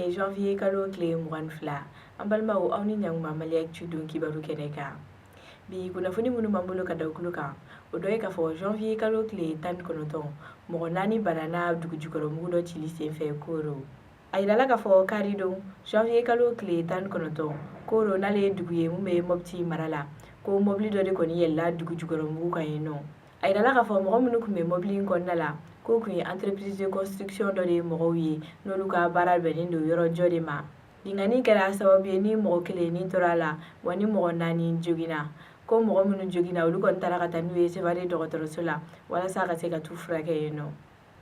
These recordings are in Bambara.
Tɛnɛ ye janvier kalo tile 22. An balimaw, aw ni ɲankuma Maliactu don kibaru kɛnɛ kan. Bi kunnafoni minnu b'an bolo ka da tulo kan, o dɔ ye k'a fɔ janvier kalo tile 19, mɔgɔ naani banana dugujukɔrɔmugu dɔ cili senfɛ Koro. A yirala k'a fɔ karidon janvier kalo tile 19, Koro, n'ale ye dugu ye mun bɛ Mopti mara la, ko mobili dɔ de kɔni yɛlɛla dugujukɔrɔmugu kan yen nɔ. A yirala k'a fɔ mɔgɔ minnu tun bɛ mobili in kɔnɔna la, k'o tun ye entreprise de construction dɔ de ye mɔgɔw ye, n'olu ka baara bɛnnen don yɔrɔjɔ de ma. Binkanni kɛra sababu ye ni mɔgɔ kelen ni tora a la, wa ni mɔgɔ naani joginna. Ko mɔgɔ minnu joginna, olu kɔni taara ka taa n'u ye Sevare dɔgɔtɔrɔso la walasa ka se ka t'u furakɛ yen nɔ.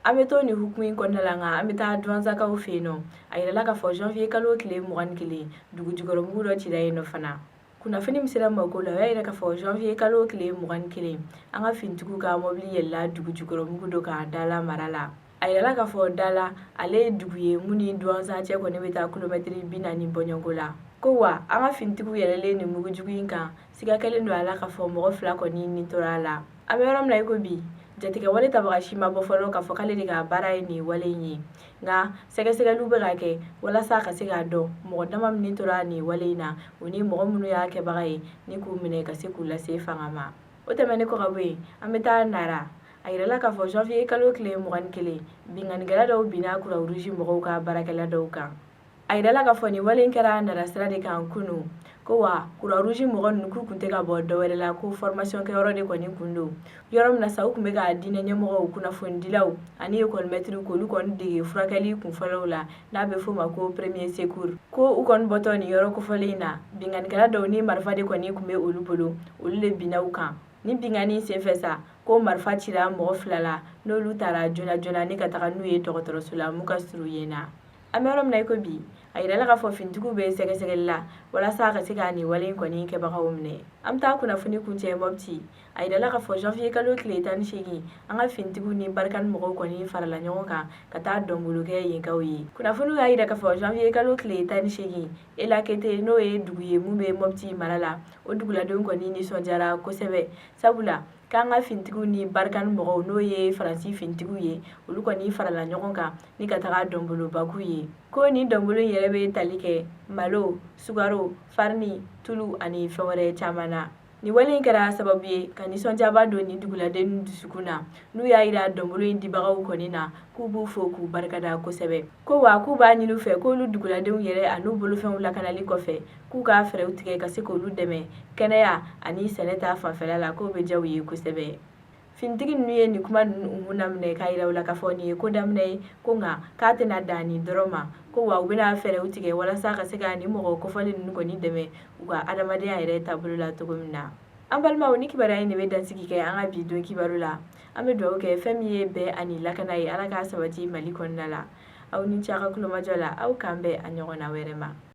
An bɛ to nin hukumu in kɔnɔna la, nka an bɛ taa Duwanzakaw fɛ yen nɔ. A yirala k'a fɔ janvier kalo tile 21, dugujukɔrɔmugu dɔ cira yen nɔ fana. Kunnafoni min sera mako la, o y'a yira k'a fɔ janvier kalo tile 21, an ka finitigiw ka mobili yɛlɛla dugujukɔrɔmugu dɔ kan Dala mara la. A yirala k'a fɔ Dala, ale ye dugu ye mun ni Duwanza cɛ kɔni bɛ taa kilomɛtiri 40 bɔɲɔgɔnko la. Ko wa an ka finitigiw yɛlɛlen nin mugujugu in kan, siga kɛlen don a la k'a fɔ mɔgɔ fila kɔni ni tora a la. An bɛ yɔrɔ min na i ko bi, jatigɛwale tabaga si ma bɔ fɔlɔ k'a fɔ k'ale de ka baara ye nin wale in ye, nka sɛgɛsɛgɛliw bɛ ka kɛ walasa ka se k'a dɔn mɔgɔ dama min tora nin wale in na, o ni mɔgɔ minnu y'a kɛbaga ye, ni k'u minɛ ka se k'u lase fanga ma. O tɛmɛnen kɔ ka bɔ yen, an bɛ taa Nara. A yirala k'a fɔ janvier kalo tile 21, binkannikɛla dɔw binna Croix-Rouge mɔgɔw ka baarakɛla dɔw kan. A yirala k'a fɔ nin wale in kɛra Nara sira de kan kunun. Ko wa Croix-Rouge mɔgɔ ninnu, k'u tun tɛ ka bɔ dɔwɛrɛ la, ko formation kɛyɔrɔ de kɔni kun don. Yɔrɔ min na sa, u tun bɛ ka diinɛ ɲɛmɔgɔw, kunnafonidilaw ani ekɔlimɛtiriw, k'olu kɔni dege furakɛli kunfɔlɔw la, n'a bɛ f'o ma ko premier secours. Ko u kɔni bɔtɔ nin yɔrɔ kofɔlen in na, binkannikɛla dɔw ni marifa de kɔni tun bɛ olu bolo, olu de binna u kan. Ni binkanni senfɛ sa, ko marifa cira mɔgɔ fila la, n'olu taara joona joona ni ka taga n'u ye dɔgɔtɔrɔso la mun ka surun yen na. An bɛ yɔrɔ min na i ko bi, a yirala k'a fɔ finitigiw bɛ sɛgɛsɛgɛli la walasa ka se ka nin wale in kɔni kɛbagaw minɛ. An bɛ taa kunnafoni kuncɛ Mopti. A yirala k'a fɔ janvier kalo tile 18, an ka finitigiw ni Barkhane mɔgɔw kɔni farala ɲɔgɔn kan ka taa dɔnbolo kɛ yenkaw ye. Kunnafoniw y'a yira k'a fɔ janvier kalo tile 18, Elakete, n'o ye dugu ye mun bɛ Mopti mara la, o duguladenw kɔni nisɔndiyara kosɛbɛ, sabula k'an ka finitigiw ni Barkhane mɔgɔw, n'o ye Faransi finitigiw ye, olu kɔni farala ɲɔgɔn kan ni ka taga dɔnboloba k'u ye. Ko nin dɔnbolo in yɛrɛ bɛ tali kɛ malo, sukaro, farini, tulu ani fɛn wɛrɛ caman na. Nin wale in kɛra sababu ye ka nisɔndiyaba don nin duguladen dusukun na, n'u y'a yira dɔnbolo in dibagaw kɔni na k'u b'u fo k'u barikada kosɛbɛ. Ko wa k'u b'a ɲini u fɛ k'olu duguladenw yɛrɛ an'u bolofɛnw lakanali kɔfɛ, k'u ka fɛɛrɛw tigɛ ka se k'olu dɛmɛ kɛnɛya ani sɛnɛ ta fanfɛla la, k'o bɛ diya u ye kosɛbɛ. Finitigi ninnu ye nin kuma ninnu mun daminɛ k'a yira u la k'a fɔ nin ye ko daminɛ ye, ko nka k'a tɛna dan nin dɔrɔn ma, ko wa u bɛna fɛɛrɛw tigɛ walasa ka se ka nin mɔgɔ kofɔlen ninnu kɔni dɛmɛ u ka adamadenya yɛrɛ taabolo la cogo min na. An balimaw, ni kibaruya in de bɛ dansigi kɛ an ka bi don kibaru la. An bɛ dugawu kɛ fɛn min ye bɛn ani lakana ye, Ala k'a sabati Mali kɔnɔna la. Aw ni ce a ka kulomajɔ la. Aw k'an bɛn a ɲɔgɔnna wɛrɛ ma.